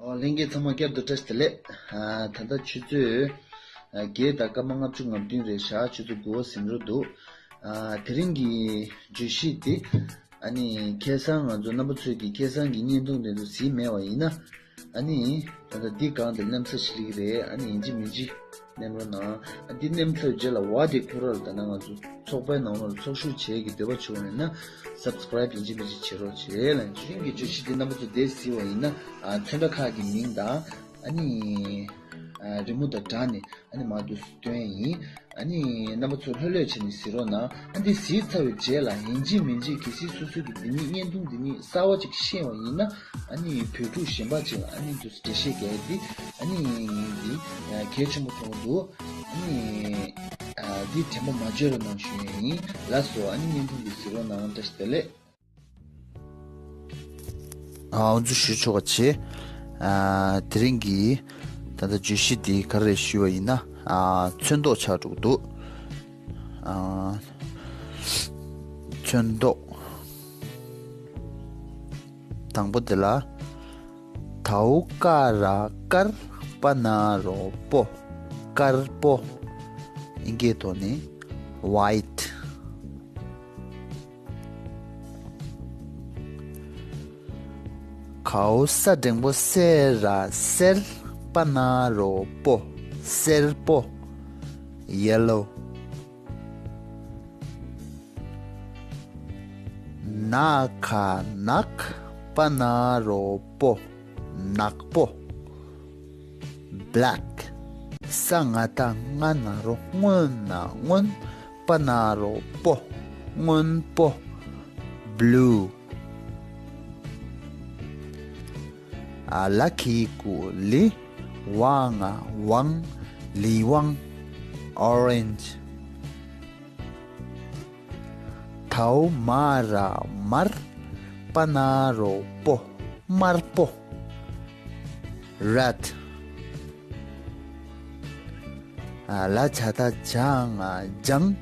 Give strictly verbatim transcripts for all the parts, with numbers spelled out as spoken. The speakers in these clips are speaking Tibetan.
ཨོ། ལྷན་རྒྱས་ཚང་མ་བསྐྱར་དུ་བཀྲ་ཤིས་བདེ་ལེགས། ཨ། ད་ལྟ་ཆུ་ཚོད་ཨ་བརྒྱད་དང་སྐར་མ་ལྔ་བཅུ་ང་བདུན་རེད་ཤག་ཆུ་ཚོད་དགུ་པ་ཟིན་འགྲོ་འདུག་ཨ། དེ་རིང་གི་བརྗོད་གཞི་དེ། ཨ་ནི་ཁ་སང་ང་ཚོ་རྣམ་པ་ཚོས་ཀྱི་ཁ་སང་གི་བརྙན་ཐུང་དེ་ཚོ་གཟིགས་མེད་པ་ཡིན་ན། ཨ་ནི་ད་ལྟ་འདི་སྒང་དེ་མནན་ས་ཞིག་རེད། ཨ་ནི་ཡིན་གཅིག་མིན་གཅིག་མནན་རོགས་གནང་། ཨ། འདི་མནན་ཚར་རྗེས་ལ་བ་དེ་ཁོ་རང་ལ་ད་ནང་ང་ཚོ་ཚོགས་པའི་ནང་ལོགས་ལ་ཚོགས་ཞུགས་བྱེད་ཀྱི་འདོད་པ་བྱུང་བ་ཡིན་ན། སབ་སི་ཀ་རེབ་ཡིན་གཅིག་མིན་གཅིག་བྱེད་རོགས་བྱེད་ལ། དེ་རིང་གི་བརྗོད་གཞི་འདི་རྣམ་པ་ཚོ་དེ་གཟིགས་པ་ཡིན་ན། ཨ། ཚོན་ཁྲ་ཁག་གི་མིང་དང་། ཨ་ནི་ཨ་རི་མོ་དང་སྦྲགས་ནས། ཨ་ནི་མར་དུ་སྟོན་ཡིན། ཨ་ནི་རྣམ་པ་ཚོ་ལྷོད་ལྷོད་བྱས་ནས་གཟིགས་རོགས་གནང་། ཨ། འདི་གཟིགས་ཚར་བའི་རྗེས་ལ་ཡིན་གཅིག་མིན་གཅིག་གལ་སྲིད་སོ་སོ་གི་འདི་ཉིད་བརྙན་ཐུང་འདི་ཉིད་གསར་བ་ཅིག་ཤེས་པ་ཡིན་ན། ཨ་ནི་བོད་ཕྲུག་གཞན་པ་ཅིག་ལ་ཨ་ནི་འདུག་འགྲེལ་བཤད་རྒྱག་ཡ་འདི། ཨ་ནི་འདི་གལ་ཆེན་པོ་མཐོང་གི་འདུག་ཨ་ནི་ཨ་འདི་དྲན་པ་མ་བརྗེད་རོགས་གནང་ཞུ་ཡ་ཡིན། ལགས་སོ། ཨ་ནི་བརྙན་ཐུང་འདི་གཟིགས་རོགས་གནང་། བཀྲ་ཤིས་བདེ་ལེགས། ཨ། འོ་ཚོད་ཞུ་ཆོག་ག་བྱེད། ཨ། དེ་རིང་གི་ད་ལྟ་བརྗོད་གཞི་འདི་ག་རེ་ཞུས་པ་ཡིན་ན། ཨ། ཚོན་མདོག་ཆགས་འགྲོ་གི་འདུག་ཨ། ཚོན་མདོག་དང་པོ་དེ་ལ། དའོ་ཀ་ར་དཀར། པ་ན་རོ་པོ། དཀར་པོ། ཨིན་སྐད་ཐོག་ནས་white། གའོ་ས་འགྲེང་བུ་སེ་ར་སེར། པ་ན་རོ་པོ། སེར་པོ། Yellow། ན་ག་ནག། པ་ན་རོ་པོ། ནག་པོ། Black། ས་ང་བཏགས་སྔ་ན་རོ་སྔོ་ན་སྔོན། པ་ན་རོ་པོ། སྔོན་པོ། Blue། ཨ། ལ་གི་གུ་ལི། ཝ་ང་ཝང་། ལི་ཝང་། Orange། དའོ་མ་ར་དམར། པ་ན་རོ་པོ། དམར་པོ། Red། ཨ། ལ་ཇ་བཏགས་ལྗ་ང་ལྗང་།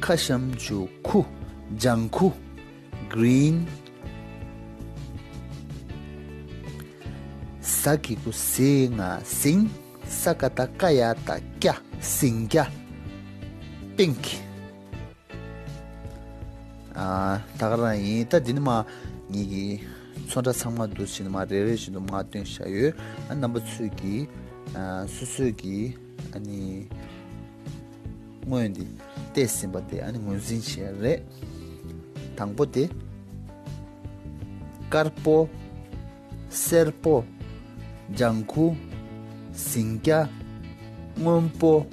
ཁ་ཞབས་ཀྱུ་ཁུ། ལྗང་ཁུ། Green། ཟ་གི་གུ་ཟེ་ང་ཟིང་། ས་ཀ་བཏགས་སྐ་ཡ་བཏགས་སྐྱ། ཟིང་སྐྱ། Pink། ཨ། ད་ག་རང་ཡིན། ད་འདི་ནི་མ་ངེད་ཀྱི་ཚོན་ཁྲ་ཚང་མ་འདུག་བྱས་ནས་མ་རེ་རེ་བཞིན་དུ་མ་སྟོན་བཞག་ཡོད། ཨ། རྣམ་པ་ཚོས་ཀྱིས། ཨ། སོ་སོས་ཀྱིས། ཨ་ནི་སྔོན་འདི་བལྟས་ཟིན་པ་དེ་ཨ་ནི་ངོས་འཛིན་བྱེད་ཡ་རེད། དང་པོ་དེ། དཀར་པོ། སེར་པོ། ལྗང་ཁུ། ཟིང་སྐྱ། སྔོན་པོ།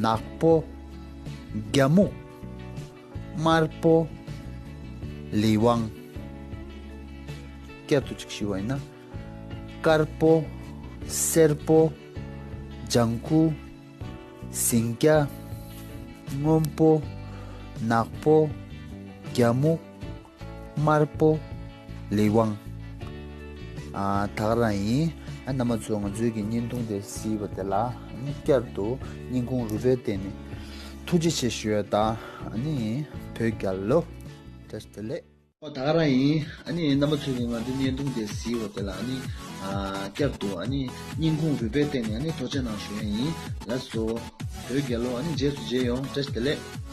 ནག་པོ། རྒྱ་སྨུག་དམར་པོ། ལི་ཝང་། བསྐྱར་དུ་ཅིག་ཞུས་པ་ཡིན་ན། དཀར་པོ། སེར་པོ། ལྗང་ཁུ། ཟིང་སྐྱ། སྔོན་པོ། ནག་པོ། རྒྱ་སྨུག་དམར་པོ། ལི་ཝང་། ཨ། ད་ག་རང་ཡིན། ཨ། རྣམ་པ་ཚོ་ང་ཚོའི་གི་བརྙན་ཐུང་དེ་གཟིགས་པ་དེ་ལ་ཨ་ནི་བསྐྱར་དུ་སྙིང་ཁུང་རུས་པའི་གཏིང་ནས་ཐུགས་རྗེ་ཆེ་ཞུ་ཡ་དང་། ཨ་ནི་བོད་རྒྱལ་ལོ། བཀྲ་ཤིས་བདེ་ལེགས། ཨོ། ད་ག་རང་ཡིན། ཨ་ནི་རྣམ་པ་ཚོས་ཀྱིས་ང་ཚོའི་བརྙན་ཐུང་དེ་གཟིགས་པ་དེ་ལ་ཨ་ནི། ཨ། བསྐྱར་དུ་ཨ་ནི་སྙིང་ཁུང་རུས་པའི་གཏིང་ནས་ཨ་ནི་ཐུགས་རྗེ་གནང་ཞུ་ཡ་ཡིན། ལགས་སོ། བོད་རྒྱལ་ལོ། ཨ་ནི་རྗེས་སུ་མཇལ་ཡོང་། བཀྲ་ཤིས་བདེ་ལེགས།